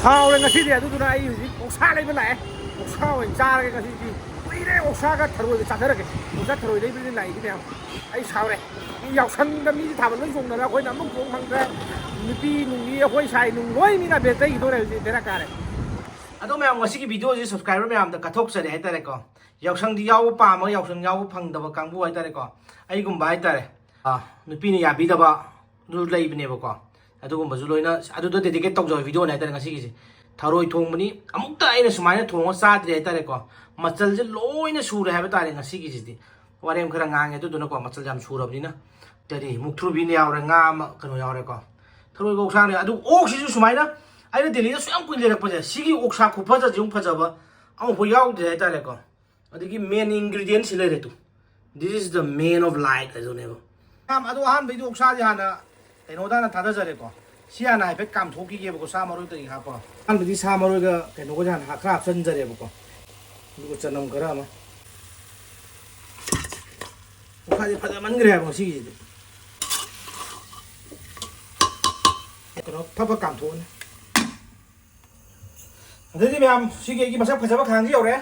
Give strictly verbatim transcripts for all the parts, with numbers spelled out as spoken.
ꯁꯥꯎꯔꯦ ꯉꯁꯤꯗꯤ꯫ ꯑꯗꯨꯗꯨꯅ ꯑꯩ ꯍꯧꯖꯤꯛ ꯑꯣꯛꯁꯥ ꯂꯩꯕ ꯂꯥꯛꯑꯦ꯫ ꯑꯣꯛꯁꯥ ꯑꯣꯏꯅ ꯆꯥꯔꯒꯦ ꯉꯁꯤꯗꯤ꯫ ꯀꯨꯏꯔꯦ ꯑꯣꯛꯁꯥꯒ ꯊꯔꯣꯏꯒ ꯆꯥꯊꯔꯒꯦ꯫ ꯑꯣꯛꯁꯥ ꯊꯔꯣꯏ ꯂꯩꯕꯗꯤ ꯂꯥꯛꯏꯗꯤ ꯃꯌꯥꯝ꯫ ꯑꯩ ꯁꯥꯎꯔꯦ꯫ ꯌꯥꯎꯁꯪꯗ ꯃꯤꯗꯤ ꯊꯥꯕꯜ ꯂꯣꯏ ꯆꯣꯡꯅꯔ ꯑꯩꯈꯣꯏꯅ ꯑꯃꯨꯛ ꯆꯣꯡ ꯐꯪꯗ꯭ꯔꯦ꯫ ꯅꯨꯄꯤ ꯅꯨꯡꯕꯤ ꯑꯩꯈꯣꯏ ꯁꯥꯏ ꯅꯨꯡ ꯂꯣꯏ ꯃꯤꯅ ꯕꯦꯠ ꯇꯩꯈꯤꯗꯣꯔꯦ ꯍꯧꯖꯤꯛ꯫ ꯕꯦꯔꯥ ꯀꯥꯔꯦ꯫ ꯑꯗꯣ ꯃꯌꯥꯝ, ꯉꯁꯤꯒꯤ ꯚꯤꯗꯤꯑꯣꯁꯦ ꯁꯕꯁꯀ꯭ꯔꯥꯏꯕꯔ ꯃꯌꯥꯝꯗ ꯀꯠꯊꯣꯛꯆꯔꯦ ꯍꯥꯏꯇꯥꯔꯦꯀꯣ꯫ ꯌꯥꯎꯁꯪꯗꯤ ꯌꯥꯎꯕ ꯄꯥꯝꯃꯒ ꯌꯥꯎꯁꯪ ꯌꯥꯎꯕ ꯐꯪꯗꯕ ꯀꯥꯡꯕꯨ ꯍꯥꯏꯇꯥꯔꯦꯀꯣ꯫ ꯑꯩꯒꯨꯝꯕ ꯍꯥꯏꯇꯥꯔꯦ꯫ ꯑꯥ, ꯅꯨꯄꯤꯅ ꯌꯥꯕꯤꯗꯕ ꯑꯗꯨ ꯂꯩꯕꯅꯦꯕꯀꯣ꯫ ꯑꯗꯨꯒꯨꯝꯕꯁꯨ ꯂꯣꯏꯅ ꯑꯗꯨꯗ ꯗꯦꯗꯤꯀꯦꯠ ꯇꯧꯖꯕ ꯚꯤꯗꯤꯑꯣꯅꯦ ꯍꯥꯏꯇꯥꯔꯦ ꯉꯁꯤꯒꯤꯁꯦ꯫ ꯊꯔꯣꯏ ꯊꯣꯡꯕꯅꯤ꯫ ꯑꯃꯨꯛꯇ ꯑꯩꯅ ꯁꯨꯃꯥꯏꯅ ꯊꯣꯡꯉ ꯆꯥꯗ꯭ꯔꯤ ꯍꯥꯏꯇꯥꯔꯦꯀꯣ꯫ ꯃꯆꯜꯁꯦ ꯂꯣꯏꯅ ꯁꯨꯔꯦ ꯍꯥꯏꯕ ꯇꯥꯔꯦ ꯉꯁꯤꯒꯤꯁꯤꯗꯤ꯫ ꯋꯥꯔꯦꯝ ꯈꯔ ꯉꯥꯡꯉꯦ ꯑꯗꯨꯗꯨꯅꯀꯣ, ꯃꯆꯜ ꯌꯥꯝ ꯁꯨꯔꯕꯅꯤꯅ꯫ ꯀꯔꯤ, ꯃꯨꯛꯊ꯭ꯔꯨꯕꯤꯅ ꯌꯥꯎꯔꯦ, ꯉꯥ ꯑꯃ ꯀꯩꯅꯣ ꯌꯥꯎꯔꯦꯀꯣ꯫ ꯊꯔꯣꯏꯒ ꯑꯣꯛꯁꯥꯅꯦ꯫ ꯑꯗꯨ ꯑꯣꯛꯁꯤꯁꯨ ꯁꯨꯃꯥꯏꯅ ꯑꯩꯅ ꯗꯦꯜꯂꯤꯗ ꯁꯨꯛꯌꯥꯝ ꯀꯨꯏꯅ ꯂꯩꯔꯛꯄꯁꯦ, ꯁꯤꯒꯤ ꯑꯣꯛꯁꯥ ꯈꯨꯐꯖꯁꯤ ꯑꯃꯨꯛ ꯐꯖꯕ ꯑꯃꯐꯥꯎ ꯌꯥꯎꯗ꯭ꯔꯦ ꯍꯥꯏꯇꯥꯔꯦꯀꯣ꯫ ꯑꯗꯒꯤ ꯃꯦꯟ ꯏꯟꯒ꯭ꯔꯤꯗꯤꯌꯦꯟꯁꯤ ꯂꯩꯔꯦ two. This is the main of light ꯍꯥꯏꯗꯨꯅꯦꯕ꯫ ꯌꯥꯝ, ꯑꯗꯣ ꯑꯍꯥꯟꯕꯩꯗꯤ ꯑꯣꯛꯁꯥꯁꯦ ꯍꯥꯟꯅ ꯀꯩꯅꯣꯗ ꯍꯥꯟꯅ ꯊꯥꯗꯖꯔꯦꯀꯣ꯫ ꯁꯤ ꯍꯥꯟꯅ ꯍꯥꯏꯐꯦꯠ ꯀꯥꯝꯊꯣꯛꯈꯤꯒꯦꯕꯀꯣ, ꯁꯥ ꯃꯔꯣꯏ ꯀꯔꯤ ꯍꯥꯞꯄ꯫ ꯑꯍꯥꯟꯕꯗꯤ ꯁꯥ ꯃꯔꯣꯏꯒ ꯀꯩꯅꯣꯒꯁꯦ ꯍꯥꯟꯅ ꯈꯔ ꯍꯥꯞꯆꯤꯟꯖꯔꯦꯕꯀꯣ꯫ ꯑꯗꯨꯒ ꯆꯅꯝ ꯈꯔ ꯑꯃ꯫ ꯑꯣꯛꯁꯥꯁꯦ ꯐꯖꯃꯟꯈ꯭ꯔꯦ ꯍꯥꯏꯕ ꯉꯁꯤꯒꯤꯁꯤꯗꯤ꯫ ꯀꯩꯅꯣ ꯐꯠ ꯐꯠ ꯀꯥꯝꯊꯣꯛꯑꯅꯤ꯫ ꯑꯗꯩꯗꯤ ꯃꯌꯥꯝ, ꯁꯤꯒꯤ ꯑꯩꯒꯤ ꯃꯁꯛ ꯐꯖꯕ ꯈꯥꯡꯁꯤ ꯌꯧꯔꯦ꯫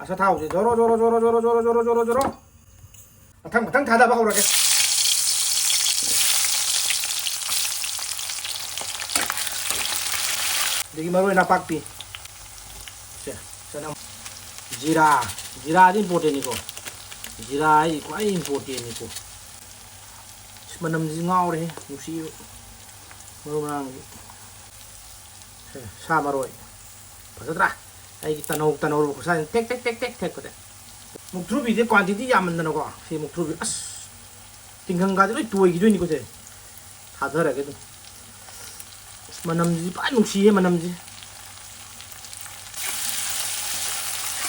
ꯑꯁ, ꯊꯥꯎꯁꯦ ꯖꯣꯔꯣ, ꯖꯣꯔꯣ, ꯖꯣꯔꯣ꯫ ꯃꯊꯪ ꯃꯊꯪ ꯊꯥꯗꯕ ꯍꯧꯔꯒꯦ꯫ ꯑꯗꯒꯤ ꯃꯔꯣꯏ ꯅꯄꯥꯛꯄꯤ꯫ ꯁꯦ, ꯆꯅꯝ꯫ ꯖꯤꯔꯥ꯫ ꯖꯤꯔꯥꯗꯤ ꯏꯝꯄꯣꯔꯇꯦꯟꯅꯤꯀꯣ꯫ ꯖꯤꯔꯥ ꯍꯥꯏꯗꯤ ꯈ꯭ꯋꯥꯏ ꯏꯝꯄꯣꯔꯇꯦꯟꯅꯤꯀꯣ꯫ ꯑꯁ, ꯃꯅꯝꯁꯤ ꯉꯥꯎꯔꯦꯍꯦ, ꯅꯨꯡꯁꯤꯕ꯫ ꯃꯔꯨ ꯃꯔꯥꯡꯁꯤ꯫ ꯁꯦ, ꯁꯥ ꯃꯔꯣꯏ꯫ ꯐꯖꯗ꯭ꯔꯥ? ꯑꯩꯒꯤ ꯇꯅꯧ ꯇꯅꯧꯔꯕ ꯈꯨꯠꯁꯥꯁꯤꯅ ꯇꯦꯛ ꯇꯦꯛ ꯇꯦꯛ ꯇꯦꯛ ꯊꯦꯛꯄꯗ꯫ ꯃꯨꯛꯊ꯭ꯔꯨꯕꯤꯁꯦ ꯀ꯭ꯋꯥꯟꯇꯤꯇꯤ ꯌꯥꯝꯃꯟꯗꯅꯀꯣ꯫ ꯁꯤ ꯃꯨꯛꯊ꯭ꯔꯨꯕꯤ, ꯑꯁ, ꯇꯤꯡꯈꯪꯒꯥꯗꯤ ꯂꯣꯏ ꯇꯣꯏꯈꯤꯗꯣꯏꯅꯤꯀꯣ ꯁꯦ꯫ ꯊꯥꯗꯔꯒꯦ ꯑꯗꯨꯝ꯫ ꯑꯁ, ꯃꯅꯝꯁꯤ ꯐꯖꯅ ꯅꯨꯡꯁꯤꯌꯦ ꯃꯅꯝꯁꯦ꯫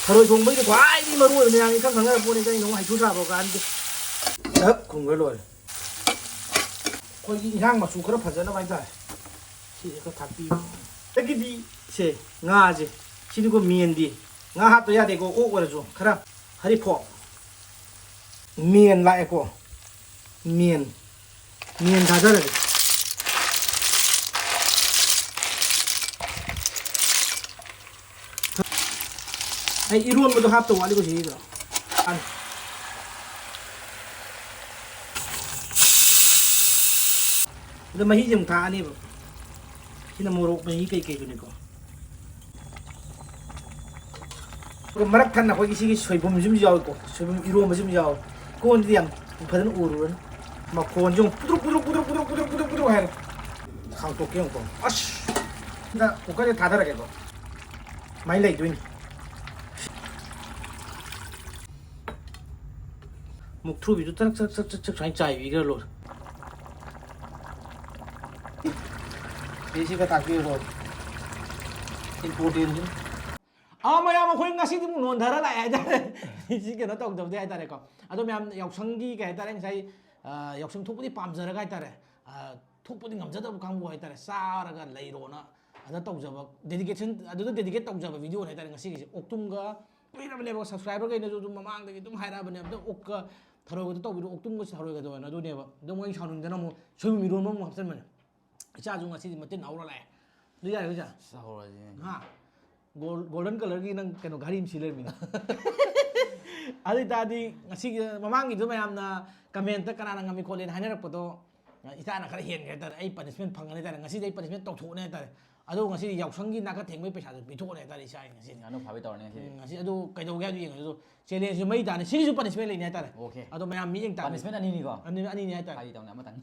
ꯊꯔꯣꯏ ꯊꯣꯡꯕꯒꯤꯗꯤ ꯈ꯭ꯋꯥꯏꯗꯒꯤ ꯃꯔꯨ ꯑꯣꯏꯕ ꯃꯌꯥꯝ ꯏꯈꯪ ꯈꯪꯅꯔ ꯄꯣꯠꯅꯤ, ꯀꯩꯅꯣ ꯍꯩꯊꯨ ꯁꯥꯕ ꯀꯥꯟꯗꯦ꯫ ꯗꯛ ꯈꯨꯝꯈ꯭ꯔ ꯂꯣꯏꯔꯦ꯫ ꯑꯩꯈꯣꯏꯒꯤ ꯏꯟꯁꯥꯡ ꯃꯆꯨ ꯈꯔ ꯐꯖꯅꯕ ꯍꯥꯏꯇꯥꯔꯦ꯫ ꯁꯤꯁꯦ ꯈꯔ ꯊꯥꯛꯄꯤꯌꯨ꯫ ꯑꯗꯒꯤꯗꯤ ꯁꯦ, ꯉꯥꯁꯦ꯫ ꯁꯤꯅꯤꯀꯣ ꯃꯦꯟꯗꯤ꯫ ꯉꯥ ꯍꯥꯞꯇ ꯌꯥꯗꯦꯀꯣ, ꯑꯣꯛ ꯑꯣꯏꯔꯁꯨ꯫ ꯈꯔ ꯍꯔꯤꯐꯣꯞ꯫ ꯃꯦꯟ ꯂꯥꯛꯑꯦꯀꯣ꯫ ꯃꯦꯟ꯫ ꯃꯦꯟ ꯊꯥꯗꯔꯒꯦ꯫ ꯑꯩ ꯏꯔꯣꯟꯕꯗꯣ ꯍꯥꯞꯇꯧ ꯋꯥꯠꯂꯤꯀꯣ ꯁꯤꯒꯤꯗꯣ꯫ ꯑꯗ ꯃꯍꯤꯁꯦ ꯑꯃꯨꯛ ꯊꯥꯛꯑꯅꯦꯕ꯫ ꯁꯤꯅ ꯃꯣꯔꯣꯛ ꯃꯍꯤ ꯀꯩꯀꯩꯗꯨꯅꯤꯀꯣ꯫ ꯑꯗꯨꯒ ꯃꯔꯛ ꯊꯟꯅ ꯑꯩꯈꯣꯏꯒꯤ ꯁꯤꯒꯤ ꯁꯣꯏꯕꯨꯝꯁꯤꯃ ꯌꯥꯎꯏꯀꯣ, ꯁꯣꯏꯕꯨꯝ ꯏꯔꯣꯝꯕꯁꯤꯃ ꯌꯥꯎꯏ꯫ ꯀꯣꯟꯗꯨꯗꯤ ꯌꯥꯝ ꯐꯖꯅ ꯎꯔꯨꯔꯅꯨ꯫ ꯃꯈꯣꯟꯁꯤ ꯑꯃꯨꯛ ꯄꯨꯗ꯭ꯔꯨꯛ ꯄꯨꯗ꯭ꯔꯨꯛ ꯍꯥꯏꯔꯦ꯫ ꯈꯥꯡꯇꯣꯛꯀꯦ ꯑꯃꯨꯛꯀꯣ꯫ ꯑꯁ! ꯁꯤꯗ ꯀꯨꯀꯔꯁꯦ ꯊꯥꯗꯔꯒꯦꯀꯣ꯫ ꯁꯨꯃꯥꯏꯅ ꯂꯩꯗꯣꯏꯅꯤ꯫ ꯃꯨꯛꯊ꯭ꯔꯨꯕꯤꯗꯨ ꯆꯔꯛ ꯆꯔꯛ ꯆꯔꯛ ꯆꯔꯛ ꯆꯔꯛ ꯁꯨꯃꯥꯏꯅ ꯆꯥꯏꯕꯤꯈ꯭ꯔ ꯂꯣꯏꯔꯦ꯫ ꯁꯤꯁꯤꯒ ꯇꯥꯛꯄꯤꯔꯣ꯫ ꯏꯝꯄꯣꯔꯇꯦꯟꯁꯤ꯫ ꯑꯥ, ꯃꯌꯥꯝ ꯑꯩꯈꯣꯏ ꯉꯁꯤꯗꯤ ꯑꯃꯨꯛ ꯅꯣꯟꯊꯔ ꯂꯥꯛꯑꯦ ꯍꯥꯏꯇꯥꯔꯦ꯫ ꯁꯤ ꯀꯩꯅꯣ ꯇꯧꯗꯕꯗꯤ ꯍꯥꯏꯇꯥꯔꯦꯀꯣ꯫ ꯑꯗꯣ ꯃꯌꯥꯝ ꯌꯥꯎꯁꯪꯒꯤ ꯀꯩ ꯍꯥꯏꯇꯥꯔꯦ, ꯉꯁꯥꯏ, ꯑ, ꯌꯥꯎꯁꯪ ꯊꯣꯛꯄꯗꯤ ꯄꯥꯝꯖꯔꯒ ꯍꯥꯏꯇꯥꯔꯦ, ꯑ, ꯊꯣꯛꯄꯗꯤ ꯉꯝꯖꯗꯕ ꯀꯥꯡꯕꯨ ꯍꯥꯏꯇꯥꯔꯦ, ꯆꯥꯔꯒ ꯂꯩꯔꯣꯅ ꯑꯗ ꯇꯧꯖꯕ dedication, ꯑꯗꯨꯗ dedicate ꯇꯧꯖꯕ videoꯅꯦ ꯍꯥꯏꯇꯥꯔꯦ ꯉꯁꯤꯒꯤꯁꯦ꯫ ꯑꯣꯛꯇꯨꯝꯒ ꯀꯨꯏꯔꯕꯅꯦꯕ, subscriberꯈꯩꯅꯁꯨ ꯑꯗꯨꯝ ꯃꯃꯥꯡꯗꯒꯤ ꯑꯗꯨꯝ ꯍꯥꯏꯔꯛꯑꯕꯅꯦ, "ꯑꯝꯇ ꯑꯣꯛꯀ ꯊꯔꯣꯏꯒꯗꯣ ꯇꯧꯕꯤꯔꯣ, ꯑꯣꯛꯇꯨꯝꯒ ꯊꯔꯣꯏꯒꯗꯣ" ꯍꯥꯏꯅ꯫ ꯑꯗꯨꯅꯦꯕ꯫ ꯑꯗꯣ ꯃꯣꯏ ꯁꯥꯎꯅꯤꯡꯗꯅ ꯑꯃꯨꯛ ꯁꯣꯏꯕꯨꯝ ꯏꯔꯣꯟꯕ ꯑꯃꯨꯛ ꯍꯥꯞꯆꯤꯟꯕꯅꯦ꯫ ꯏꯆꯥꯁꯨ ꯉꯁꯤꯗꯤ ꯃꯇꯤꯟ ꯍꯧꯔ ꯂꯥꯛꯑꯦ꯫ ꯑꯗꯨ ꯌꯥꯔꯦ, ꯏꯆꯥ? ꯆꯥꯍꯧꯔꯁꯤꯅꯦ꯫ ꯍꯥ? Gol-, golden colourꯒꯤ ꯅꯪ ꯀꯩꯅꯣ ꯘꯥꯔꯤ ꯑꯃ ꯁꯤ ꯂꯩꯔꯝꯃꯤꯅꯦ꯫ ꯑꯗꯨ ꯑꯣꯏꯇꯥꯔꯗꯤ ꯉꯁꯤꯒꯤ, ꯃꯃꯥꯡꯒꯤꯗꯣ ꯃꯌꯥꯝꯅ commentꯇ ꯀꯅꯥꯅ ꯉꯝꯃꯤ ꯈꯣꯠꯂꯦꯅ ꯍꯥꯏꯅꯔꯛꯄꯗꯣ, ꯏꯆꯥꯅ ꯈꯔ ꯍꯦꯟꯈ꯭ꯔꯦ ꯍꯥꯏꯇꯥꯔꯦ꯫ ꯑꯩ punishment ꯐꯪꯒꯅꯤ ꯍꯥꯏꯇꯥꯔꯦ꯫ ꯉꯁꯤꯗꯤ ꯑꯩ punishment ꯇꯧꯊꯣꯛꯑꯅꯤ ꯍꯥꯏꯇꯥꯔꯦ꯫ ꯑꯗꯣ ꯉꯁꯤꯗꯤ ꯌꯥꯎꯁꯪꯒꯤ ꯅꯥꯀ ꯊꯦꯡꯕꯒꯤ ꯄꯩꯁꯥꯗꯣ ꯄꯤꯊꯣꯛꯑꯅꯤ ꯍꯥꯏꯇꯥꯔꯦ ꯏꯆꯥ ꯑꯩ ꯉꯁꯤꯗꯤ꯫ ꯉꯥꯅꯨ ꯐꯥꯕꯤ ꯇꯧꯔꯅꯤ ꯉꯁꯤꯗꯤ꯫ ꯎꯝ, ꯉꯁꯤ ꯑꯗꯨ ꯀꯩꯗꯧꯒꯦ ꯍꯥꯏꯗꯣ ꯌꯦꯡꯉꯁꯤ꯫ ꯑꯗꯣ challengeꯁꯦ ꯃꯩ ꯇꯥꯅꯤ꯫ ꯁꯤꯒꯤꯁꯨ punishment ꯂꯩꯅꯤ ꯍꯥꯏꯇꯥꯔꯦ꯫ Okay꯫ ꯑꯗꯣ ꯃꯌꯥꯝ ꯃꯤꯠꯌꯦꯡ ꯇꯥꯅꯤ꯫ Punishment ꯑꯅꯤꯅꯤꯀꯣ? ꯑꯅꯤ, ꯑꯅꯤꯅꯤ ꯍꯥꯏꯇꯥꯔꯦ꯫ ꯐꯥꯒꯤ ꯇꯧꯅꯦ, ꯑꯃꯇꯪ꯫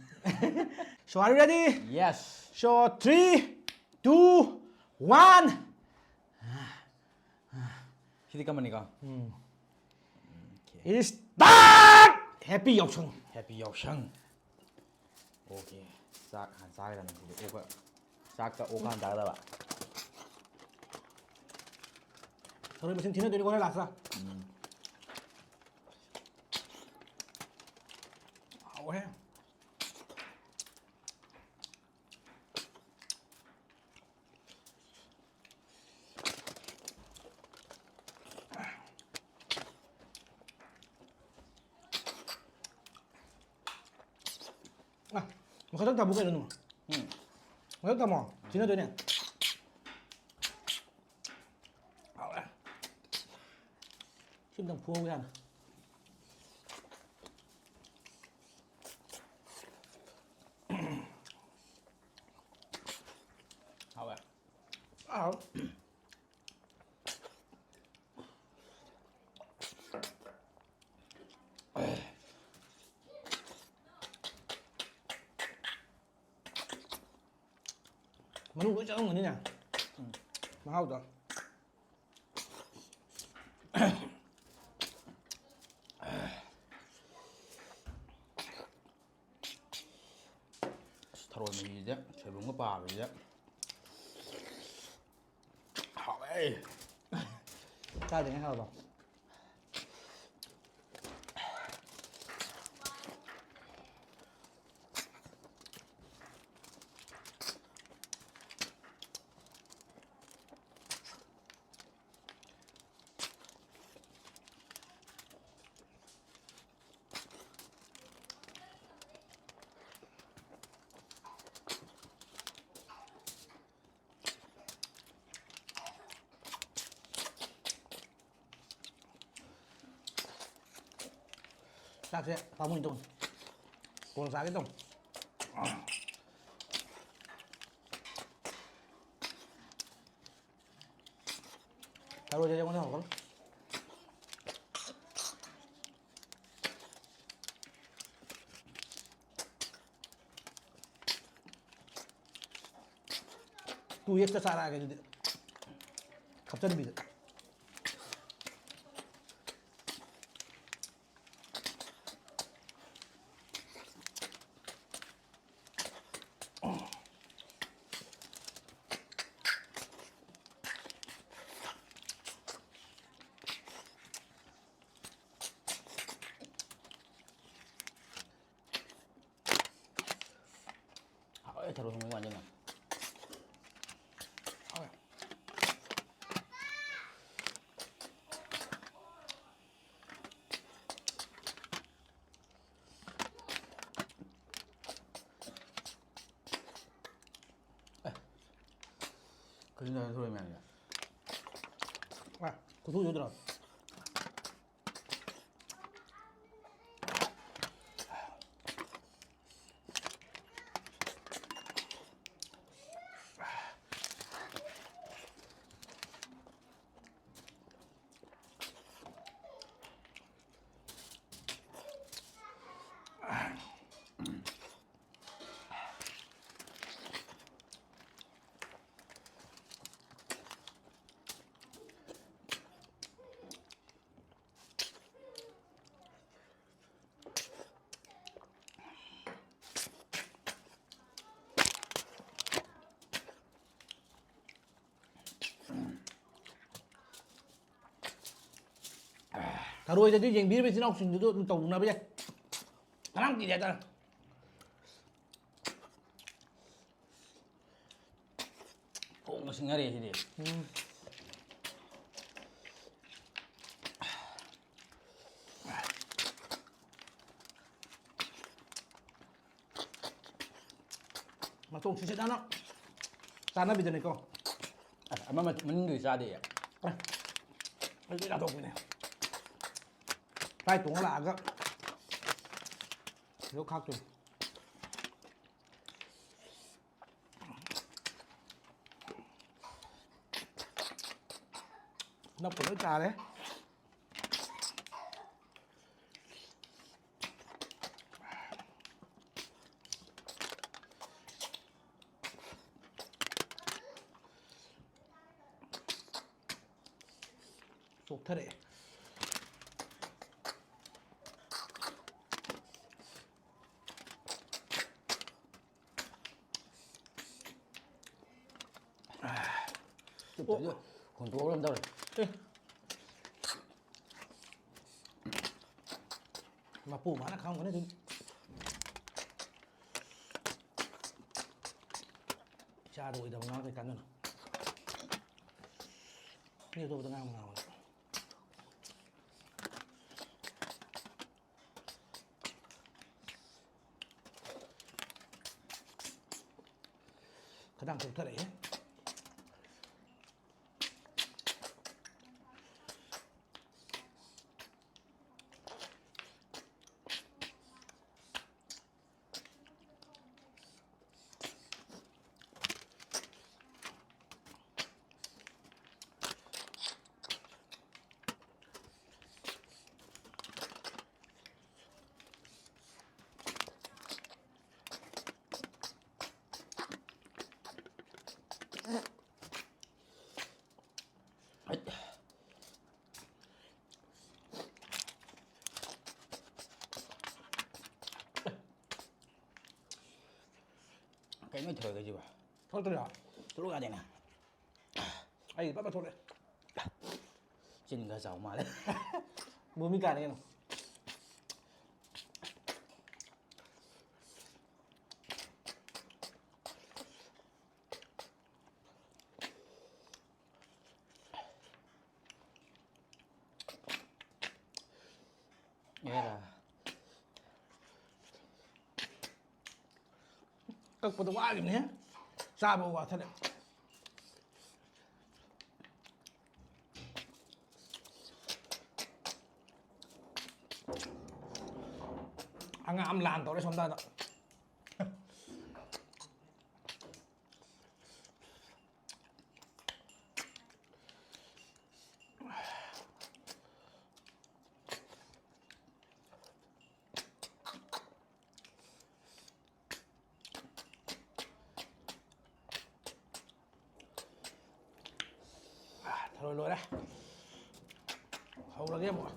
So, are you ready? Yes꯫ So, three, two, one꯫ CD ꯀꯝꯕꯅꯤꯀꯣ? Um. Okay꯫ Start! Happy ꯌꯥꯎꯁꯪ! Happy ꯌꯥꯎꯁꯪ! Okay꯫ ꯆꯥꯛ ꯍꯥꯟꯅ ꯆꯥꯒꯗꯕꯅꯤ ꯁꯤꯗꯤ꯫ ꯑꯣꯛꯀ, ꯆꯥꯛꯀ ꯑꯣꯛꯀ ꯍꯥꯟꯅ ꯆꯥꯒꯗꯕ꯫ ꯊꯔꯣꯏ ꯃꯁꯤꯡ ꯊꯤꯅꯗꯣꯏꯅꯤꯀꯣ ꯍꯣꯔꯦꯟ lastꯇ꯫ ꯎꯝ꯫ ꯍꯥꯎꯋꯦ꯫ ꯑ, ꯃꯈꯥꯗꯪ ꯊꯝꯃꯨ ꯀꯩꯅꯣ, ꯅꯨꯡ꯫ ꯎꯝ꯫ ꯃꯊꯛ ꯊꯝꯃꯣ꯫ ꯁꯤꯅꯗꯣꯏꯅꯦ꯫ ꯍꯥꯎꯔꯦ꯫ ꯑꯝꯇꯪ ꯐꯨꯍꯧ ꯌꯥꯅꯤ꯫ ꯍꯥꯎꯋꯦ꯫ ꯑꯥꯎ꯫ ꯃꯅꯨꯡ ꯂꯣꯏ ꯆꯪꯉꯝꯒꯅꯤꯅꯦ꯫ ꯎꯝ꯫ ꯃꯍꯥꯎꯗꯣ꯫ ꯑꯁ, ꯊꯔꯣꯏ ꯃꯍꯤꯁꯤꯗ ꯁꯣꯏꯕꯨꯝꯒ ꯄꯥꯕꯁꯤꯗ ꯍꯥꯎꯋꯦ꯫ ꯆꯥꯗ꯭ꯔꯤꯉꯩ ꯍꯥꯎꯕ꯫ ꯆꯥꯛꯁꯦ ꯄꯥꯝꯃꯨꯏ ꯇꯧꯅꯤ꯫ ꯀꯣꯟꯅ ꯆꯥꯒꯦ ꯇꯧꯅꯤ꯫ ꯊꯔꯣꯏꯁꯦ ꯑꯩꯉꯣꯟꯗ ꯍꯧꯔꯛꯀꯅꯨ꯫ ꯇꯨ ꯑꯦꯛꯁꯇ ꯆꯥꯔꯛꯑꯒꯦ ꯑꯗꯨꯗꯤ꯫ ꯈꯞꯆꯟꯕꯤꯗ꯫ ꯍꯥꯎꯋꯦ, ꯊꯔꯣꯏ ꯊꯣꯡꯕ ꯀꯃꯥꯏꯅ ꯇꯧꯔꯤꯅꯣ? ꯍꯥꯎꯋꯦ꯫ ꯑꯦ, ꯀꯔꯤꯅꯣ ꯊꯔꯣꯏ ꯃꯌꯥꯝꯁꯦ? ꯑ, ꯈꯨꯊꯨ ꯌꯧꯗ꯭ꯔꯣ? ꯊꯔꯣꯏꯗꯗꯤ ꯌꯦꯡꯕꯤꯔꯤꯕ ꯏꯆꯤꯟ ꯏꯅꯥꯎꯁꯤꯡꯗꯨꯗ ꯑꯗꯨꯝ ꯇꯧꯅꯕ ꯌꯥꯏ꯫ ꯀꯅꯥꯝ ꯀꯤꯗꯦ ꯍꯥꯏꯇꯥꯔꯦ꯫ ꯐꯣꯡꯅ ꯁꯤꯡꯅꯔꯦ ꯁꯤꯗꯤ꯫ ꯎꯝ꯫ ꯃꯇꯣꯡ ꯁꯤꯠ ꯁꯤꯠ ꯅꯥꯟꯅ ꯆꯥꯅꯕꯤꯗꯅꯤꯀꯣ꯫ ꯑꯁ, ꯑꯃ ꯃ-, ꯃꯅꯤꯡꯗꯨꯗꯤ ꯆꯥꯗꯦ꯫ ꯑꯦ, ꯑꯩꯗꯤ ꯆꯥꯊꯣꯛꯄꯤꯅꯦ꯫ ꯐ꯭ꯂꯥꯏꯠ ꯇꯣꯡꯉ ꯂꯥꯛꯑꯒ ꯁꯤꯗ ꯈꯥꯛꯇꯣꯏꯅꯤ꯫ ꯅꯞꯄ ꯂꯣꯏ ꯇꯥꯔꯦ꯫ ꯆꯣꯛꯊꯔꯛꯑꯦ꯫ ꯆꯨꯞꯇꯕꯤꯗ ꯍꯨꯟꯗꯣꯛꯑꯒ ꯑꯗꯨꯝ ꯇꯧꯔꯦ꯫ ꯑꯦ꯫ ꯃꯄꯨ ꯃꯥꯅ ꯈꯪꯉꯝꯒꯅꯤ ꯑꯗꯨꯗꯤ꯫ ꯏꯆꯥꯗ ꯑꯣꯏꯗꯕ ꯉꯥꯡ ꯀꯩ ꯀꯥꯟꯗꯅꯣ? ꯃꯤ ꯑꯇꯣꯞꯄꯗ ꯉꯥꯡꯕ ꯉꯥꯡꯕꯗ꯫ ꯈꯗꯥꯡ ꯆꯣꯛꯊꯔꯛꯑꯦ꯫ ꯀꯩꯅꯣ ꯊꯣꯛꯑꯦ ꯁꯤꯕꯣ? ꯊꯣꯛꯇ꯭ꯔꯤꯔꯣ? ꯊꯣꯛꯂꯛ ꯌꯥꯗꯦꯅꯦ꯫ ꯑꯩ ꯄꯠ ꯄꯠ ꯊꯣꯛꯂꯛꯑꯦ꯫ ꯆꯤꯟ ꯈꯔ ꯆꯥꯎ ꯃꯥꯜꯂꯦ꯫ ꯚꯨꯃꯤꯀꯥꯅꯤ ꯀꯩꯅꯣ꯫ ꯑꯦꯔꯥ꯫ ꯀꯛꯄꯗ ꯋꯥꯈꯤꯕꯅꯦ꯫ ꯆꯥꯕ ꯋꯥꯊꯔꯦ꯫ ꯑꯉꯥꯡ ꯑꯃ ꯂꯥꯟ ꯇꯧꯔꯦ ꯁꯣꯝꯗ꯫ ꯊꯔꯣꯏ ꯂꯣꯏꯔꯦ꯫ ꯍꯧꯔꯒꯦ ꯑꯃꯨꯛ꯫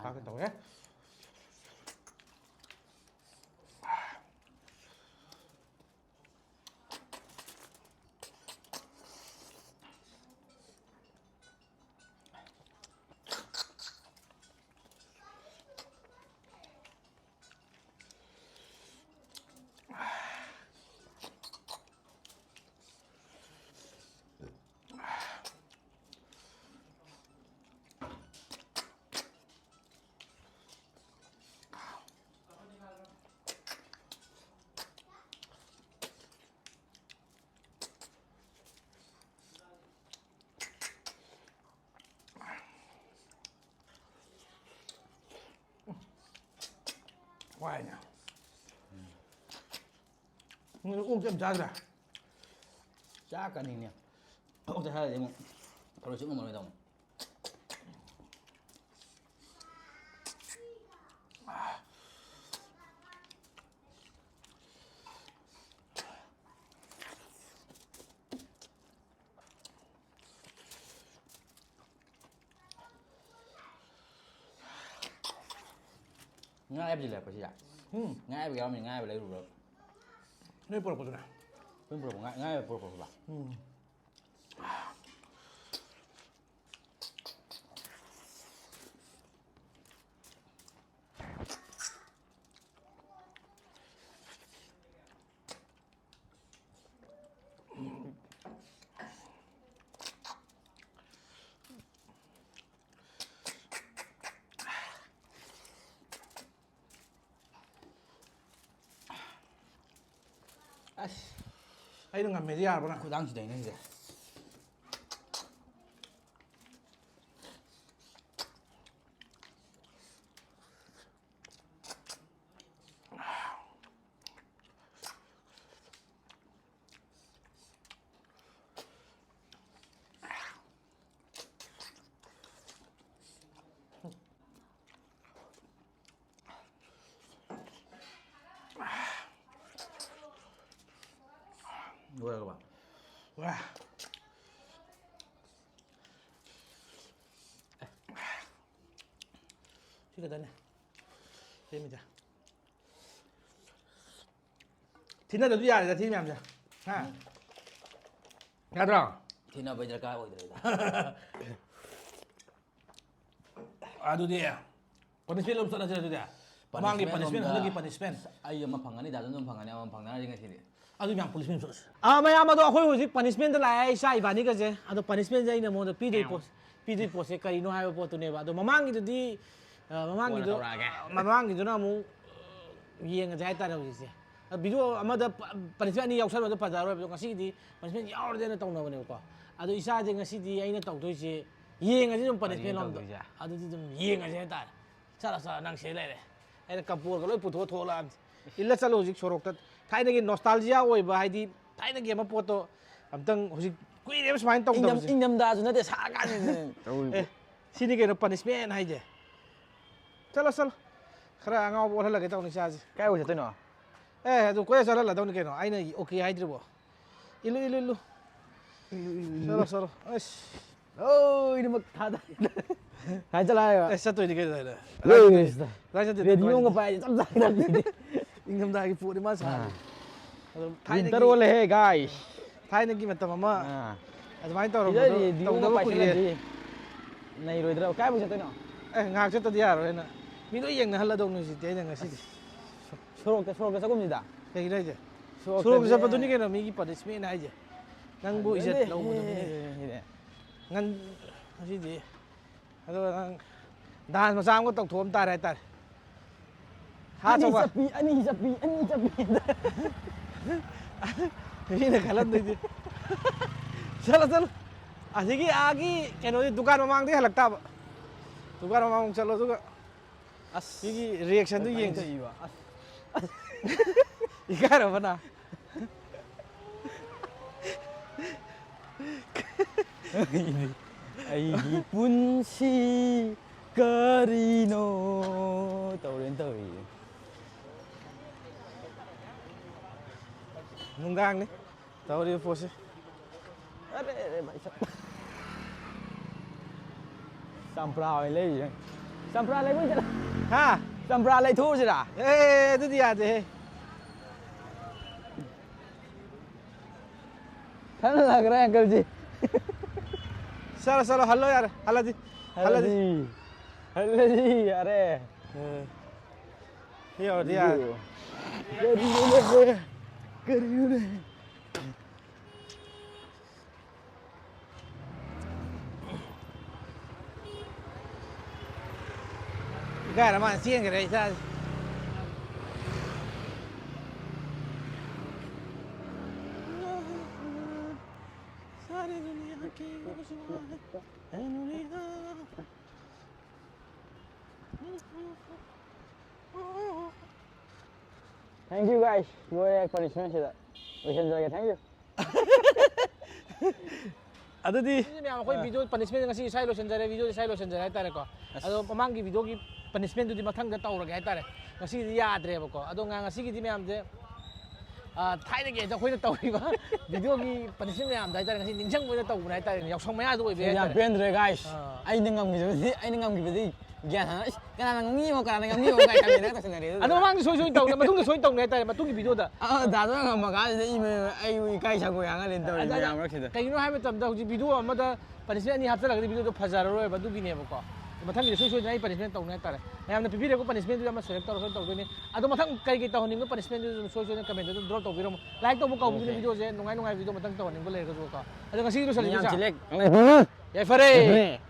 ꯍꯥꯞꯀꯦ ꯇꯧꯋꯦ꯫ ꯋꯥꯏꯅꯦ꯫ ꯅꯪ ꯑꯣꯛꯇꯤ ꯌꯥꯝ ꯆꯥꯗ꯭ꯔꯥ? ꯆꯥꯛꯀꯅꯤꯅꯦ꯫ ꯑꯣꯛꯇ ꯍꯥꯏꯔꯗꯤ ꯑꯃꯨꯛ ꯊꯔꯣꯏ ꯆꯨꯞ ꯉꯝꯃꯔꯣꯏꯗ ꯑꯃꯨꯛ꯫ ꯉꯥ ꯑꯌꯥꯏꯕꯗꯤ ꯂꯩꯔꯛꯄ꯭ꯔꯥ ꯁꯤꯗ? ꯎꯝ꯫ ꯉꯥ ꯑꯌꯥꯏꯕ ꯌꯥꯎꯔꯝꯃꯤ, ꯉꯥ ꯑꯌꯥꯏꯕ ꯂꯩꯔꯨꯕ꯭ꯔꯥ? ꯅꯣꯏ ꯄꯨꯔꯛꯄꯗꯨꯅ? ꯄꯨꯔꯛꯄ ꯉꯥ, ꯉꯥ ꯄꯨꯔꯛꯄ ꯄꯨꯔꯛꯄ꯫ ꯎꯝ꯫ ꯑꯁ, ꯑꯩꯅ ꯉꯝꯃꯦꯗꯤ ꯌꯥꯔꯕ ꯅꯪ? ꯈꯨꯗꯥꯡꯁꯤꯗꯩꯅꯦ ꯁꯤꯁꯦ꯫ ꯂꯣꯏꯔꯕ? ꯂꯣꯏꯔꯦ꯫ ꯁꯤ ꯈꯛꯇꯅꯦ ꯁꯦꯝꯃꯤꯁꯦ꯫ ꯊꯤꯅꯗꯕꯗꯤ ꯌꯥꯔꯦꯗ, ꯊꯤ ꯃꯌꯥꯝꯁꯦ꯫ ꯍꯥ? ꯌꯥꯗ꯭ꯔꯣ? ꯊꯤꯅꯕꯩ ꯗꯔꯀꯥꯔ ꯑꯣꯏꯗ꯭ꯔꯦꯗ꯫ ꯑꯗꯨꯗꯤ punishment ꯂꯧ ꯆꯠꯂꯁꯤꯔ ꯑꯗꯨꯗꯤ? ꯃꯃꯥꯡꯒꯤ punishment punishment, ꯂꯣꯝꯗ ꯍꯟꯗꯛꯀꯤ punishment꯫ ꯑꯩ ꯑꯃ ꯐꯪꯒꯅꯤ, ꯗꯥ ꯖꯣꯟꯁꯟ ꯑꯃ ꯐꯪꯒꯅꯤ, ꯑꯃ ꯐꯪꯅꯔꯁꯤ ꯉꯁꯤꯗꯤ꯫ ꯑꯗꯨ ꯃꯌꯥꯝ punishment ꯆꯠꯂꯁꯤ꯫ ꯑꯥ, ꯃꯌꯥꯝ, ꯑꯗꯣ ꯑꯩꯈꯣꯏ ꯍꯧꯖꯤꯛ punishment ꯂꯥꯛꯑꯦ, ꯏꯆꯥ ꯏꯕꯥꯅꯤꯒꯁꯦ꯫ ꯑꯗꯣ punishment ꯑꯩꯅ ꯃꯉꯣꯟꯗ ꯄꯤꯗꯣꯏ ꯄꯣꯠ, ꯄꯤꯗꯣꯏ ꯄꯣꯠꯁꯦ ꯀꯔꯤꯅꯣ ꯍꯥꯏꯕ ꯄꯣꯠꯇꯨꯅꯦꯕ꯫ ꯑꯗꯣ ꯃꯃꯥꯡꯒꯤꯗꯨꯗꯤ, ꯑ, ꯃꯃꯥꯡꯒꯤꯗꯨ-, ꯀꯣꯟꯅ ꯇꯧꯔꯛꯑꯒꯦ꯫ ꯃꯃꯥꯡꯒꯤꯗꯨꯅ ꯑꯃꯨꯛ, ꯑ, ꯌꯦꯡꯉꯁꯦ ꯍꯥꯏꯇꯥꯔꯦ ꯍꯧꯖꯤꯛꯁꯦ꯫ ꯑ, video ꯑꯃꯗ ꯄ-, punishment ꯑꯅꯤ ꯌꯥꯎꯁꯜꯂꯒ ꯐꯖꯔꯣꯏꯕ꯫ ꯑꯗꯣ ꯉꯁꯤꯒꯤꯗꯤ punishment ꯌꯥꯎꯔꯗꯤꯅ ꯇꯧꯅꯕꯅꯦꯕꯀꯣ꯫ ꯑꯗꯣ ꯏꯆꯥꯁꯦ ꯉꯁꯤꯗꯤ ꯑꯩꯅ ꯇꯧꯗꯣꯏꯁꯦ ꯌꯦꯡꯉꯁꯤ ꯑꯗꯨꯝ punishment ꯀꯔꯤꯅꯣ ꯂꯣꯝꯗ꯫ ꯇꯧꯗꯣꯏꯁꯦ? ꯑꯗꯨꯗꯤ ꯑꯗꯨꯝ ꯌꯦꯡꯉꯁꯦ ꯍꯥꯏꯇꯥꯔꯦ꯫ ꯆꯠꯂꯣ, ꯆꯠꯂꯣ, ꯅꯪ ꯁꯤꯗ ꯂꯩꯔꯦ꯫ ꯑꯩꯅ ꯀꯄꯣꯔꯒ ꯂꯣꯏ ꯄꯨꯊꯣꯛꯑ ꯊꯣꯛꯂꯛꯑꯕꯅꯤ꯫ ꯏꯜꯂ ꯆꯠꯂꯣ ꯍꯧꯖꯤꯛ ꯁꯣꯔꯣꯛꯇ꯫ ꯊꯥꯏꯅꯒꯤ nostalgia ꯑꯣꯏꯕ, ꯍꯥꯏꯗꯤ ꯊꯥꯏꯅꯒꯤ ꯑꯃ ꯄꯣꯠꯇꯣ ꯑꯝꯇꯪ ꯍꯧꯖꯤꯛ ꯀꯨꯏꯔꯦꯕ ꯁꯨꯃꯥꯏꯅ ꯏꯪꯊꯝ-, ꯇꯧꯗꯕꯁꯦ꯫ ꯏꯪꯊꯝꯊꯥꯁꯨ ꯅꯠꯇꯦ, ꯁꯥꯔꯀꯥꯟꯁꯤꯗꯅꯦ꯫ ꯇꯧꯔꯤꯕ꯫ ꯑꯦ, ꯁꯤꯅꯤ ꯀꯩꯅꯣ punishment ꯍꯥꯏꯁꯦ꯫ ꯆꯠꯂꯣ, ꯆꯠꯂꯣ꯫ ꯈꯔ ꯑꯉꯥꯎꯕ ꯑꯣꯜꯍꯜꯂꯒꯦ ꯇꯧꯅꯤ ꯏꯆꯥꯁꯦ꯫ ꯀꯥꯏ ꯑꯣꯏ ꯆꯠꯇꯣꯏꯅꯣ? ꯑꯦ, ꯑꯗꯨ ꯀꯣꯏꯆꯠ ꯆꯠꯍꯜꯂꯗꯧꯅꯤ ꯀꯩꯅꯣ꯫ ꯑꯩꯅ okay ꯍꯥꯏꯗ꯭ꯔꯤꯕꯣ? ꯏꯜꯂꯨ, ꯏꯜꯂꯨ, ꯏꯜꯂꯨ꯫ ꯏꯜꯂꯨ, ꯏꯜꯂꯨ, ꯏꯜꯂꯨ꯫ ꯆꯠꯂꯣ, ꯆꯠꯂꯣ꯫ ꯑꯁ꯫ ꯂꯣꯏꯅꯃꯛ ꯊꯥꯗ-, ꯀꯥꯏ ꯆꯠꯂꯣ ꯍꯥꯏꯕ? ꯑꯦ, ꯆꯠꯇꯣꯏꯅꯤ ꯀꯩꯅꯣ ꯍꯥꯏꯅ꯫ ꯂꯣꯏ ꯀꯗꯥꯏ ꯆꯠꯇꯣꯏꯅꯣ? ꯀꯗꯥꯏ ꯆꯠꯇꯣꯏꯅꯣ? Radio ꯑꯃꯒ ꯄꯥꯏꯔꯗꯤ ꯆꯞ ꯆꯥꯒꯗꯕꯅꯤꯅꯦ꯫ ꯏꯪꯊꯝꯊꯥꯒꯤ ꯄꯣꯠꯅꯤ ꯃꯥ ꯁꯥꯔꯤ꯫ ꯑꯥ꯫ ꯑꯗꯨꯝ ꯋꯤꯟꯇꯔ ꯊꯥꯏꯅꯒꯤ ꯑꯣꯜꯂꯦꯍꯦ ꯒꯥꯏꯁ꯫ ꯊꯥꯏꯅꯒꯤ ꯃꯇꯝ ꯑꯃ ꯑꯥ ꯑꯗꯨꯃꯥꯏꯅ ꯁꯤꯗ ꯇꯧꯔꯝꯕꯗꯣ ꯔꯦꯗꯤꯑꯣ ꯑꯃ ꯇꯧꯗꯕ ꯀꯨꯏꯔꯦ꯫ ꯄꯥꯏꯁꯤꯜꯂꯗꯤ ꯅꯩꯔꯣꯏꯗ꯭ꯔꯣ? ꯀꯥꯏꯕꯨ ꯆꯠꯇꯣꯏꯅꯣ? ꯑꯦ, ꯉꯥꯏꯍꯥꯛ ꯆꯠꯇꯗꯤ ꯌꯥꯔꯣꯏꯅ ꯃꯤ ꯂꯣꯏ ꯌꯦꯡꯅꯍꯜꯂꯗꯧꯅꯤ ꯍꯧꯖꯤꯛꯇꯤ ꯑꯩꯅ ꯉꯁꯤꯗꯤ꯫ ꯁꯣꯔꯣꯛꯇ ꯁꯣꯔꯣꯛꯇ ꯆꯠꯀꯨꯝꯁꯤꯗ꯫ ꯀꯩꯒꯤꯅꯣ ꯍꯥꯏꯁꯦ? ꯁꯣꯔꯣꯛꯇꯗꯤ ꯁꯣꯔꯣꯛꯇ ꯆꯠꯄꯗꯨꯅꯤ ꯀꯩꯅꯣ ꯃꯤꯒꯤ ꯄꯅꯤꯁꯃꯦꯟ ꯍꯥꯏꯁꯦ꯫ ꯅꯪꯕꯨ ꯏꯖꯠ ꯐꯖꯗꯦ꯫ ꯂꯧꯕꯗꯨꯅꯤ꯫ ꯁꯤꯗꯤ꯫ ꯉꯟ ꯉꯁꯤꯗꯤ ꯑꯗꯨꯒ ꯅꯪ ꯗꯥꯟꯁ ꯃꯆꯥ ꯑꯃꯒ ꯇꯧꯊꯣꯛꯑꯝ ꯇꯥꯔꯦ ꯍꯥꯏꯇꯥꯔꯦ꯫ ꯍꯥ, ꯑꯅꯤ ꯆꯧꯕ? ꯆꯠꯄꯤ, ꯑꯅꯤ ꯆꯠꯄꯤ, ꯑꯅꯤ ꯆꯠꯄꯤ꯫ ꯃꯤꯅ ꯈꯜꯂꯝꯗꯣꯏꯗꯤ꯫ ꯆꯠꯂꯣ, ꯆꯠꯂꯣ꯫ ꯑꯁꯤꯒꯤ ꯑꯥꯒꯤ ꯀꯩꯅꯣꯗꯤ ꯗꯨꯀꯥꯟ ꯃꯃꯥꯡꯗꯒꯤ ꯍꯜꯂꯛ ꯇꯥꯕ꯫ ꯗꯨꯀꯥꯟ ꯃꯃꯥꯡ ꯆꯠꯂꯣ, ꯑꯗꯨꯒ ꯑꯁ꯫ ꯃꯤꯒꯤ ꯔꯤꯌꯦꯛꯁꯟꯗꯨ ꯀꯃꯥꯏꯅ ꯌꯦꯡꯁꯤ꯫ ꯇꯧꯔꯤꯕ? ꯑꯁ꯫ ꯏꯀꯥꯏꯔꯕ ꯅꯪ? ꯑꯩꯒꯤ ꯄꯨꯟꯁꯤ ꯀꯔꯤꯅꯣ ꯇꯧꯔꯦꯅ ꯇꯧꯔꯤꯁꯦ꯫ ꯅꯨꯡꯗꯥꯡꯅꯤ ꯇꯧꯔꯤꯕ ꯄꯣꯠꯁꯦ꯫ ꯑꯔꯦ, ꯑꯔꯦ, ꯚꯥꯏ ꯁꯥꯕ꯫ ꯆꯝꯄ꯭ꯔꯥ ꯑꯣꯏꯅ ꯂꯩꯔꯤꯁꯦ꯫ ꯆꯝꯄ꯭ꯔꯥ ꯂꯩꯕ ꯑꯣꯏꯅ ꯆꯠꯂ-, ꯍꯥ? ꯆꯝꯄ꯭ꯔꯥ ꯂꯩꯊꯣꯛꯎꯁꯤꯔꯥ? ꯑꯦ, ꯑꯗꯨꯗꯤ ꯌꯥꯗꯦꯍꯦ꯫ ꯈꯟꯅ ꯂꯥꯛꯈ꯭ꯔꯦ ꯑꯪꯀꯜꯁꯤ꯫ ꯆꯠꯂꯣ, ꯆꯠꯂꯣ, ꯍꯜꯂꯣ ꯌꯥꯔꯦ, ꯍꯜꯂꯗꯤ꯫ ꯍꯜꯂꯗꯤ꯫ ꯍꯜꯂꯗꯤ꯫ ꯍꯜꯂꯗꯤ ꯌꯥꯔꯦ꯫ ꯑꯦ, ꯁꯤ ꯌꯧꯔꯗꯤ ꯌꯥꯔꯦ꯫ ꯀꯔꯤꯅꯣꯅꯦ? ꯀꯔꯤꯅꯣꯅꯦ? ꯏꯀꯥꯏꯔ ꯃꯥꯅ ꯆꯦꯟꯈ꯭ꯔꯦ ꯏꯆꯥꯁꯦ꯫ Thank you guys. ꯂꯣꯏꯔꯦ punishment ꯁꯤꯗ꯫ ꯂꯣꯏꯁꯤꯟꯖꯔꯒꯦ, thank you. ꯑꯗꯨꯗꯤ ꯑꯗꯨꯗꯤ ꯃꯌꯥꯝ ꯑꯩꯈꯣꯏ ꯚꯤꯗꯤꯑꯣ ꯄꯅꯤꯁꯃꯦꯟ ꯉꯁꯤ ꯁ꯭ꯋꯥꯏ ꯂꯣꯏꯁꯤꯟꯖꯔꯦ, ꯚꯤꯗꯤꯑꯣꯁꯦ ꯁ꯭ꯋꯥꯏ ꯂꯣꯏꯁꯤꯟꯖꯔꯦ ꯍꯥꯏꯇꯥꯔꯦꯀꯣ꯫ ꯑꯗꯣ ꯃꯃꯥꯡꯒꯤ ꯚꯤꯗꯤꯑꯣꯒꯤ ꯄꯅꯤꯁꯃꯦꯟꯗꯨꯗꯤ ꯃꯊꯪꯗ ꯇꯧꯔꯒꯦ ꯍꯥꯏꯇꯥꯔꯦ꯫ ꯉꯁꯤꯒꯤꯗꯤ ꯌꯥꯗ꯭ꯔꯦꯕꯀꯣ꯫ ꯑꯗꯣ ꯉ-, ꯉꯁꯤꯒꯤꯗꯤ ꯃꯌꯥꯝꯁꯦ, ꯑ, ꯊꯥꯏꯅꯒꯤ ꯑꯩꯈꯣꯏꯅ ꯇꯧꯔꯤꯕ ꯚꯤꯗꯤꯑꯣꯒꯤ ꯄꯅꯤꯁꯃꯦꯟ ꯃꯌꯥꯝꯗꯣ ꯍꯥꯏꯇꯥꯔꯦ, ꯉꯁꯤ ꯅꯤꯡꯁꯤꯡꯕ ꯑꯣꯏꯅ ꯇꯧꯕꯅꯦ ꯍꯥꯏꯇꯥꯔꯦꯅꯦ, ꯌꯥꯎꯁꯪ ꯃꯌꯥꯗ ꯑꯣꯏꯕ ꯌꯥꯝ ꯍꯥꯏꯇꯥꯔꯦ꯫ ꯄꯦꯟꯗ꯭ꯔꯦ guys. ꯑꯥ꯫ ꯑꯩꯅ ꯉꯝꯈꯤꯕꯗꯤ, ꯑꯩꯅ ꯉꯝꯈꯤꯕꯗꯤ ꯒ꯭ꯌꯥꯟ ꯇꯥꯅ, "ꯏꯁ, ꯀꯅꯥꯅ ꯉꯝꯅꯤꯡꯉꯤꯃꯣ, ꯀꯅꯥꯅ ꯉꯝꯅꯤꯡꯉꯤꯃꯣ?" ꯀꯥꯏ ꯈꯟꯃꯤꯟꯅꯔꯒ ꯇꯧꯁꯟꯅꯔꯦ ꯑꯗꯨꯗ꯫ ꯑꯗꯣ ꯃꯃꯥꯡꯗ ꯁꯣꯏ ꯁꯣꯏ ꯇꯧꯅꯤ, ꯃꯇꯨꯡꯗ ꯁꯣꯏ ꯇꯧꯅꯤ ꯍꯥꯏꯇꯥꯔꯦ, ꯃꯇꯨꯡꯒꯤ ꯚꯤꯗꯤꯑꯣꯗ꯫ ꯑ, ꯗꯥꯗꯨꯅ ꯉꯝꯃꯀꯥꯟꯁꯤꯗ ꯏꯃ-, ꯑꯩꯕꯨ ꯏꯀꯥꯏ ꯁꯪꯒꯣꯏ ꯍꯥꯡꯍꯜꯂꯦꯅ ꯇꯧꯔꯤ ꯑꯗ- ꯃꯌꯥꯝ ꯃꯔꯛꯁꯤꯗ꯫ ꯀꯩꯒꯤꯅꯣ ꯍꯥꯏꯕ ꯃꯇꯝꯗ ꯍꯧꯖꯤꯛ ꯚꯤꯗꯤꯑꯣ ꯑꯃꯗ ꯄꯅꯤꯁꯃꯦꯟ ꯑꯅꯤ ꯍꯥꯞꯆꯜꯂꯒꯗꯤ ꯚꯤꯗꯤꯑꯣꯗꯣ ꯐꯖꯔꯔꯣꯏꯕ, ꯑꯗꯨꯒꯤꯅꯦꯕꯀꯣ꯫ ꯃꯊꯪꯒꯤꯗ ꯁꯣꯏ ꯁꯣꯏꯗꯅ ꯑꯩ ꯄꯅꯤꯁꯃꯦꯟ ꯇꯧꯅꯤ ꯍꯥꯏꯇꯥꯔꯦ꯫ ꯃꯌꯥꯝꯅ ꯄꯤꯕꯤꯔꯛꯄ ꯄꯅꯤꯁꯃꯦꯟꯗꯨꯗꯤ ꯑꯃ ꯁꯦꯂꯦꯛ ꯇꯧꯔꯒ ꯇꯧꯗꯣꯏꯅꯤ꯫ ꯑꯗꯣ ꯃꯊꯪ ꯀꯩ ꯀꯩ ꯇꯧꯍꯟꯅꯤꯡꯕ ꯄꯅꯤꯁꯃꯦꯟꯗꯨꯁꯨ ꯑꯗꯨꯝ ꯁꯣꯏ ꯁꯣꯏꯗꯅ ꯀꯃꯦꯟꯗ ꯑꯗꯨꯝ ꯗ꯭ꯔꯣꯞ ꯇꯧꯕꯤꯔꯝꯃꯣ꯫ ꯂꯥꯏꯛ ꯇꯧꯕ ꯀꯥꯎꯕꯤꯒꯅꯨ Okay. ꯚꯤꯗꯤꯑꯣꯁꯦ, ꯅꯨꯡꯉꯥꯏ ꯅꯨꯡꯉꯥꯏ ꯚꯤꯗꯤꯑꯣ ꯃꯊꯪ ꯇꯧꯍꯟꯅꯤꯡꯕ ꯂꯩꯔꯒꯁꯨꯀꯣ꯫ ꯑꯗꯣ ꯉꯁꯤꯒꯤꯗꯤ ꯌꯥꯝ ꯂꯣꯏꯁꯤꯜꯂꯁꯤ꯫ ꯆꯤꯜꯂꯦ꯫ ꯌꯥꯏꯐꯔꯦ꯫